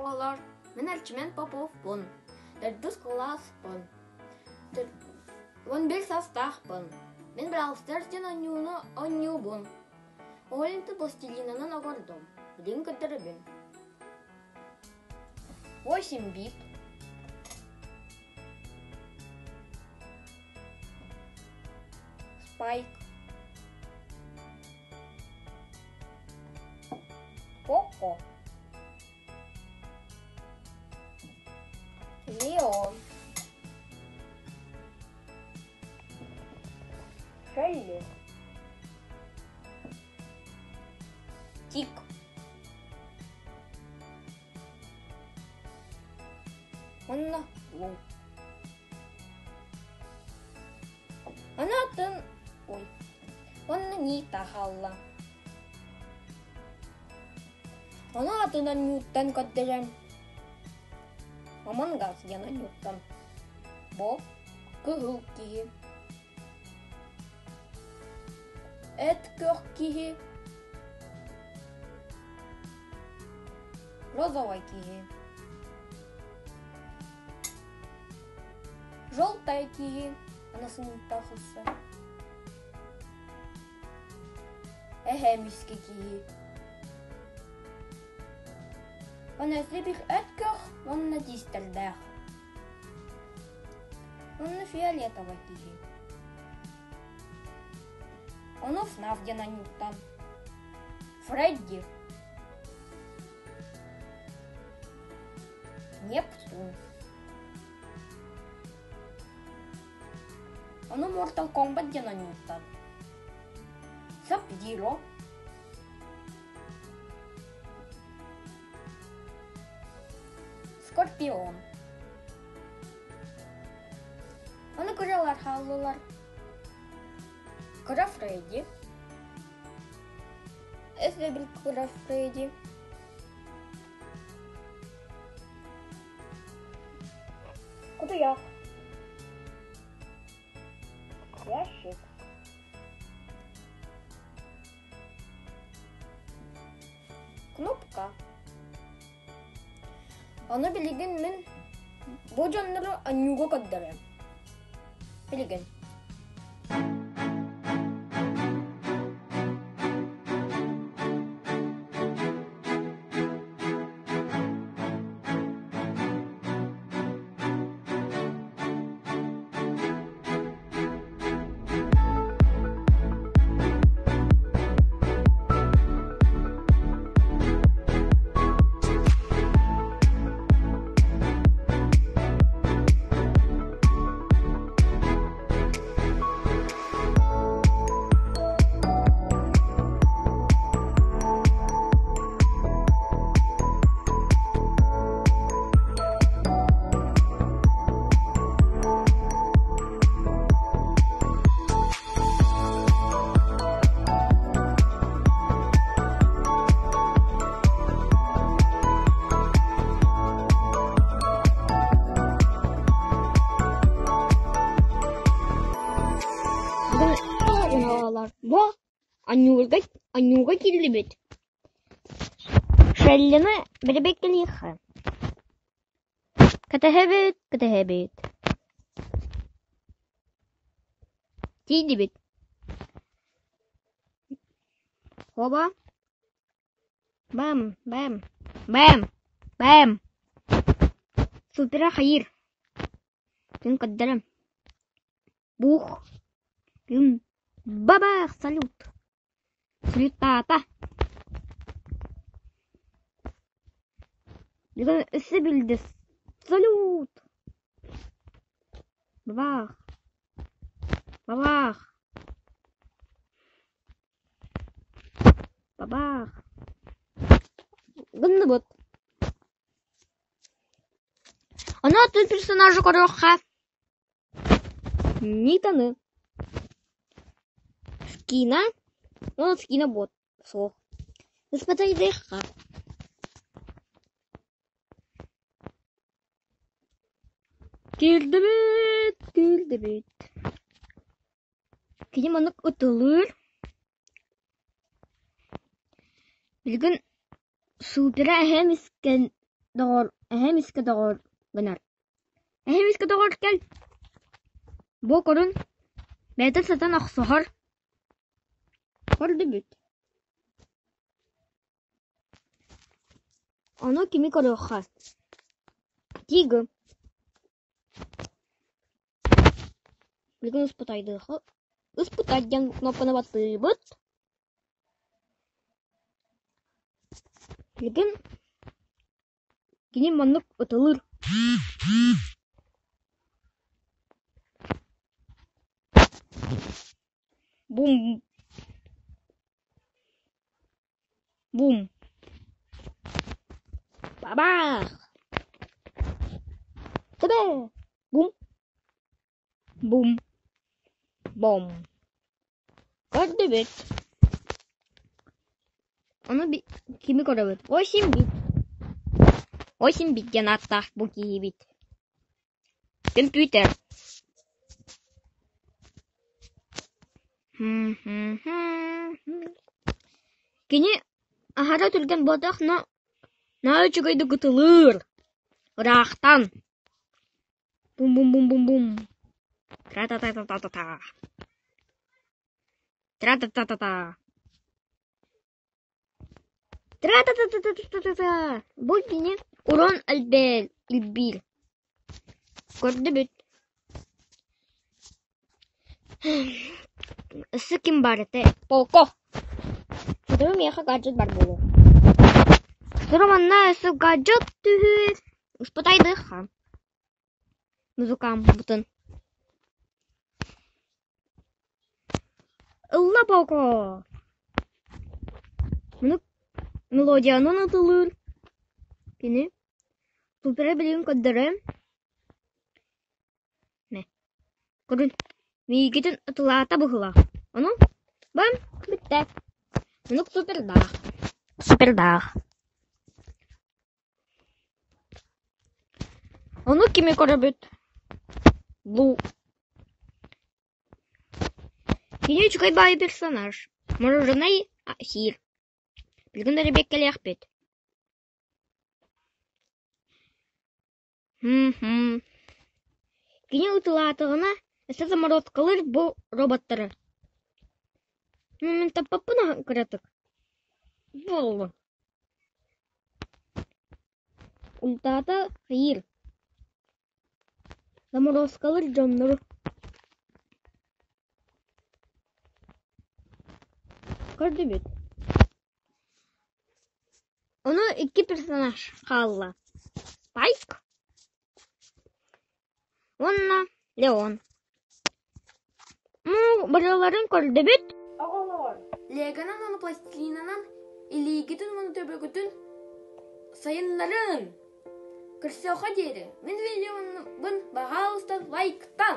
Оҕолор, мин Эрчимэн Поповпун, төрдүс кылааспын, 11 саастаахпын. Мин Brawl Stars диэн оонньууну оонньуубун. Оҕоленту пластилинынан оҥордум, билигин көрдөрөбүн. Восемь бит. Спайк. Коко. Леон. Шелли. Тик. Уонна Лу. Аны атын ой уонна Нита хаалла. Ону атын анньууттан көрдөрөн Among Us диэн анньууттан Бо кыһыл киһи Эт көх киһи Розовай киһи Желтай киһи анасыныттан хосса Эһэ эмискэ киһи Онуоха бих эт көх уонна тиистэрдээх Уонна фиолетовай киһи Ону ФНАФ диэн анньыттан Фредди Нептун Ону Mortal Kombat диэн анньыттан Sub-Zero Скорпион Ону кыралар хааллылар. Кыра Фредди Эсэбил кыра Фредди Кутуйах Ящик Кнопка Ону билигин мин бу дьоннору анньууга көрдөрөм. Билигин. Бу анньуурга анньууга киирдибит. Шеллины бэрэбиэркэлиэххэ. Кэтэһэбит, кэтэһэбит. Тиийдибит. Хоба. Бэм, бэм, бэм, бэм. Супера хайыр. Күн көрдөрөм. Бух. Күн. Бабах, салют. Салютаата. Бүгүн өссө билдэ салют! Бабах! Бабах! Бабах! Гынныбыт. Ону атын персонажы көрүөххэ. Нитаны. Скина. Ну, скина бот. Суох. Ыспатайдыахха. Киирдибит, киирдибит. Кини маннык ытылыыр. Билигин супера эһэм искэн. доҕор эһэ эмискэ доҕор гынар. Эһэ эмискэ доҕор кэл. Бу көрүн бэйэтэ сытан охсуһар. Көрдүбүт. Ону кими көрүөххэ? Тигы. Билигин ыспытайдыахха ыспытай диэн кнопканы баттыыбыт. Билигин кини маннык ытылыыр. Бум Бум! Бабах! Тэбэ! Бум! Бум! Бом! Көрдүбүт. Ону кими көрөбүт? Восемь бит. Восемь бит диэн ааттаах бу киһибит. Көмпүүтэр. Кини аһара түргэн буолбатах, но наһаа үчүгэйдик ытылыыр. Ыраахтан. Бум-бум-бум-бум-бум. Тра-та-та-та-та-та. Тра-та-та-та-та. Тра-та-та-та-та-та-та! Бу кини урон элбиир. Көрдүбүт. Өссө ким баар этэ? Полко. Сотору миэхэ гаджет бар буолуо. Сотору манна өссө гаджет түһүө. Успатайдыха. Музыкаммытын. Ылла Полко! Муну мелодиянан ытылыыр кини супера билигин көрдөрөм. Мэ, көрүн, миигитин ытылаата быһыылаах. Ону бам бүттэ. Мунук супердаах. Супердаах. Ону кими көрөбүт? Лу. Кини үчүгэй баайы персонаж. Мороженай сиир. Билигин бэрэбиэркэлиэхпит. Кини ытылаатаҕына өссө заморозкалыыр бу роботтары. Мин таппаппын кыратык. Буоллун. Ультаата хайыыр. Заморозкалыыр дьоннору. Көрдүбүт. Ону икки персонаж хаалла: Спайк уонна Леон. Ну, барыларын көрдүбүт. Оҕолоор, легонан уонна пластилинынан илиигитин уонна төбөҕүтүн сайыннарын! Көрсүөххэ диэри, мин видеобун баҕалыстан лайктан!